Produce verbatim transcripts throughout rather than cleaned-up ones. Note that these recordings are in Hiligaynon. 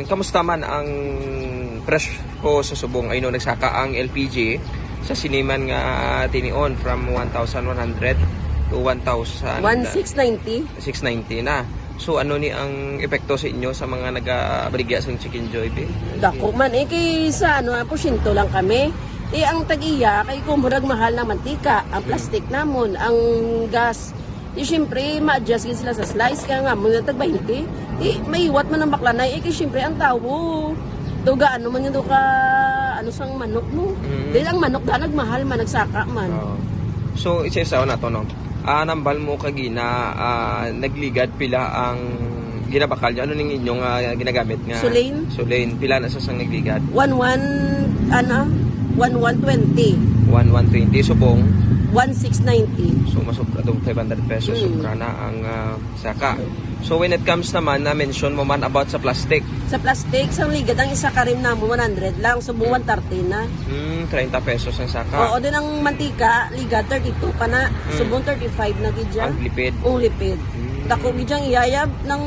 Kamusta man ang presyo sa subong? Ay, no, nagsaka ang L P G sa siniman nga tinion from one thousand one hundred to one thousand one six ninety. Six ninety na. So, ano ni ang epekto sa inyo sa mga nagabaligya sa Chicken Joy, be? Dako man, eh, kay sa ano, porsyento lang kami. Eh, ang tag-iya, kay kumurag mahal ng mantika, ang plastic namon, ang gas. Di, siyempre, ma-adjust gid sila sa slice, kaya nga, muna tag twenty. Di, maiwat man ang baklanay, eh, kay siyempre, ang tawo, do gaano man yun, do ka, ano sang manok mo. Mm. Dahil ang manok, da, nagmahal man, nagsaka man. Oo. So, isa-isa na to, no? Ah, nambal mo kagina, ah, nagligad pila ang ginabakal nyo? Ano ning inyong, ah, ginagamit nga? Sulane. Sulane. Pila na sa sang nagligad? One one, ano? One one twenty. One one twenty. Subong? One six ninety. So, masobra tong five hundred pesos. Mm. Sobra na ang, ah, saka. So, when it comes naman, na-mention mo man about sa plastic. Sa plastic, sang ligad ang isa ka rim namo, one hundred lang. Subong, mm, one thirty na. Hmm, treinta pesos ang saka. Oo, din ang mantika, ligad, thirty-two pa na. Hmm. Subong, thirty-five na gid dyan. Ang lipid. Ang lipid. Hmm. Dako gid dyan, iyayab, nang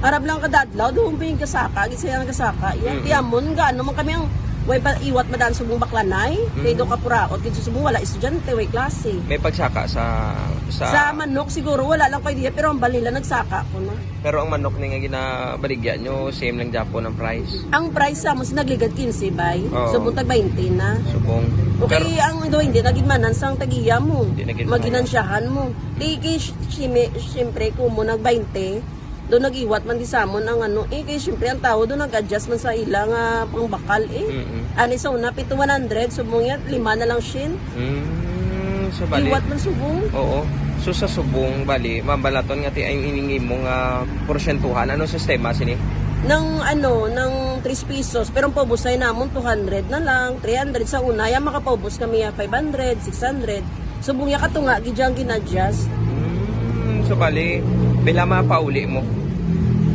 arab lang kada adlaw, doon pa yung kasaka, gid siya ang kasaka. Yan, mm, tiamon, gaano man kami ang, way pa, iwat madaan subong baklanay, kay, mm, do kapuraot, gid subong, wala estudyante, way klase. May pagsaka sa, sa Sa manok, siguro, wala lang ko idea, pero ang balila, nagsaka ko na. Pero ang manok ni nga ginabaligya nyo, same lang gyapon ang price? Ang price sa mo, sinagligad quince, bay. Oo. Subong tag twenty na. Subong. Okay, pero ang twenty na gid manan sang tag-iya mo. Di na gid maginansyahan mo. Di kay, siyempre, kung mo nag twenty, do nag-iwat man di sa amon ang ano, eh, kay siyempre ang tao do nag-adjust man sa ila nga pangbakal, eh. Mm-mm. Ani sa una, pito one hundred, subong yan, lima na lang shin. Mm, so bali. Iwat man subong. Oo. So sa subong, bali, mabalaton nga ti ay ining imo nga porsyentuhan. Ano sistema sini? Nang ano, nang three pesos, pero ang paubos ay namon two hundred na lang, three hundred sa una, yan makapaubos kami ya five hundred, six hundred. Subong ya katunga gid yang gin-adjust. Mm, so bali, pila mapauli mo?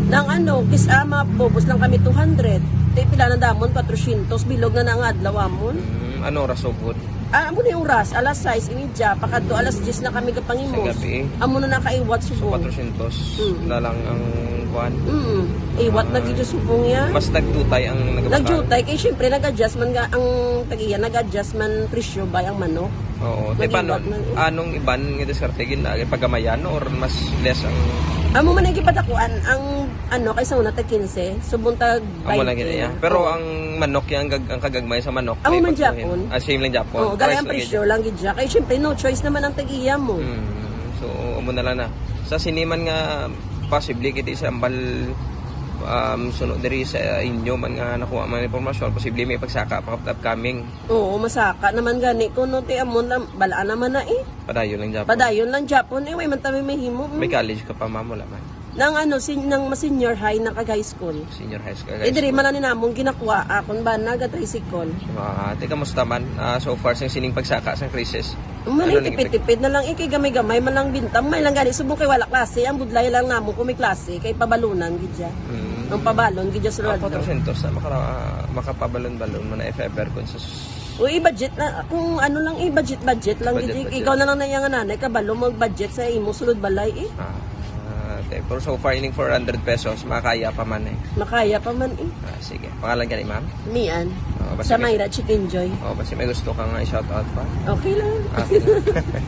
Nang ano, kis-, ah, mapaubos lang kami two hundred. Ti pila na damon, patrosyentos, bilog na na ang adlaw amon. Mm, ano oras ugod? Ah, amo na yung oras, alas sais y media, pakadto alas diyes na kami kapangimos. Sa gabi? Amo na nakaiwat subong. So, patrosyentos, mm, na lang ang kuwan? Mm. Iwat na gid yung subong niya. Mas nagjutay ang nagabakal? Nagjutay, kay siyempre nag-adjust man nga ang tag-iya, nag-adjust man presyo ba ang manok? Oo. Di ba, nag-iwat man, eh. Anong iban nga diskarte, gin-, pagamayan or mas less ang Amo man ang gipadakuan, ang ano, kay sa una tag quince, subong tag Amo lang gid, twenty. Yeah. Pero, oo, ang manok, ya, ang gag-, ang kagagmay sa manok, amo may man pagkuhin. Japon. Ah, same lang Japon. Oo, gani ang presyo lang gid siya. Kay siyempre, no choice naman ang tag-iya mo. Mm. So, amo na lang na. Sa sini man nga, posible kita sa ambal, um, sunod diri sa inyo man nga nakuha man impormasyon, posible may pagsaka pa upcoming. Oo, masaka naman gani. Kuno ti amon lang, balaan naman na eh. Padayon lang Japon. Padayon lang Japon. Eh, way man tayo may himo. May college ka pa, ma'am? Wala man. Nang ano, sin-, nang ma-senior high na kag high school. Senior high school, kag high school. Eh, diri man na ninamong ginakuha, akon ba, naga-tricycle. Ah, ate, kamusta man? Ah, so far, sa sining pagsaka sang krisis? Ano, tipid-tipid na lang, eh, kay gamay-gamay man lang binta. May lang gani, subong kay wala klase. Ang budlay lang namo kung may klase, kay pabalunan gid siya. Mm. Ang pabalon gid siya sa radyo. Ang patrosyentos na makara-, makapabalon-balon mo na if ever kung sa s- O, i-budget na, kung ano lang, i-budget-budget lang gid. Budget-budget. Ikaw na lang na iya nga nanay, kabalo mag-budget sa imo sulod balay, eh. Ah, ah, okay. Pero so far, ining four hundred pesos, makaya pa man, eh. Makaya pa man, eh. Ah, sige. Pangalan ka ni ma'am? Mian. Oh, basi may Myra Chicken Joy. Oh, basi may gusto ka nga i-shout out pa? Okay lang. Ah, okay.